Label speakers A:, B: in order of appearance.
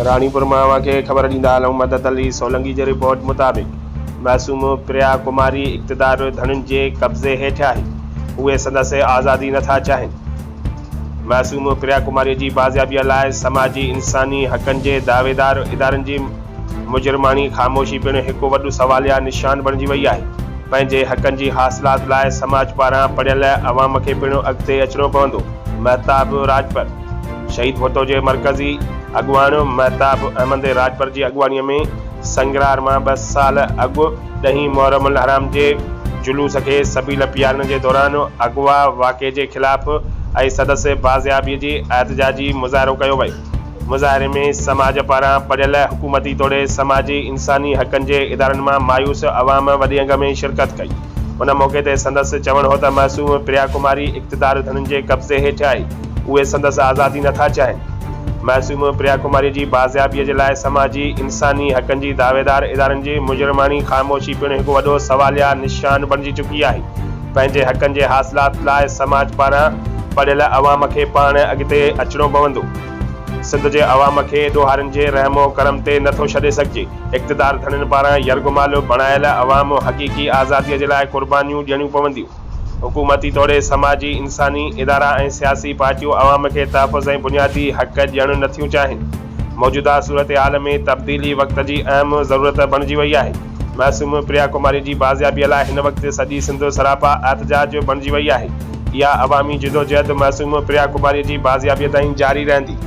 A: راڻيپور مان اوهان کي خبر ڏيندا هلون مدد علي سولنگي جي رپورٽ مطابق معصوم پريا ڪماري اقتدار ڌڻين جي قبضي هيٺ آهي اهي سندس آزادي نٿا چاهين. معصوم پريا ڪماري جي بازيابي لاء سماجي انساني حقن جي دعويدار ادارن جي مجرماڻي خاموشي پڻ هڪ وڏو سواليا نشان بڻجي وئي آهي. پنهنجي حقن جي حاصلات لاء سماج پاران پڙهيل عوام کي پڻ اڳتي اچڻو پوندو. مهتاب راڄپر. شهيد ڀٽو جي مرڪزي اڳواڻ مهتاب احمد راڄپر جي اڳواڻي ۾ سنگرار مان ٻه سال اڳ ڏهين محرم الحرام جي جلوس کي سبيل پيارڻ جي دوران اغوا واقعي جي خلاف ۽ سندس بازيابي جي احتجاجي مظاهرو ڪيو ويو. مظاهري ۾ سماج پاران پڙهيل حڪومتي توڙي سماجي انساني حقن جي ادارن مان مايوس عوام وڏي انگ ۾ شرڪت ڪئي. ان موقعي تي سندس چوڻ هو ته معصوم پريا ڪماري اقتدار ڌڻين جي قبضي هيٺ آهي، اهي سندس آزادي نٿا چاهين. معصوم پريا ڪماري جي بازيابي جي لاء سماجي انساني حقن جي دعويدار ادارن جي مجرماڻي خاموشي پڻ هڪ وڏو سواليا نشان بڻجي چڪي آهي. پنهنجي حقن جي حاصلات لاء سماج پاران پڙهيل عوام کي پاڻ اڳتي اچڻو پوندو. سنڌ جي عوام کي ڏوهارين جي رحم و ڪرم تي نه ٿو ڇڏي سگهجي. اقتدار ڌڻين پاران يرغمال بڻايل عوام حقيقي آزادي جي لاء قربانيون ڏيڻيون پونديون. حڪومتي توڙي سماجي انساني ادارا ۽ سياسي پارٽيون عوام کي تحفظ ۽ بنيادي حق ڏيڻ نه ٿيون چاهين. موجوده صورتحال ۾ تبديلي وقت جي اهم ضرورت بڻجي وئي آهي. معصوم پريا ڪماري جي بازيابي لاء هن وقت سڄي سنڌ سراپا احتجاج بڻجي وئي آهي. اها عوامي جدوجهد معصوم پريا ڪماري جي بازيابي تائين جاري رهندي.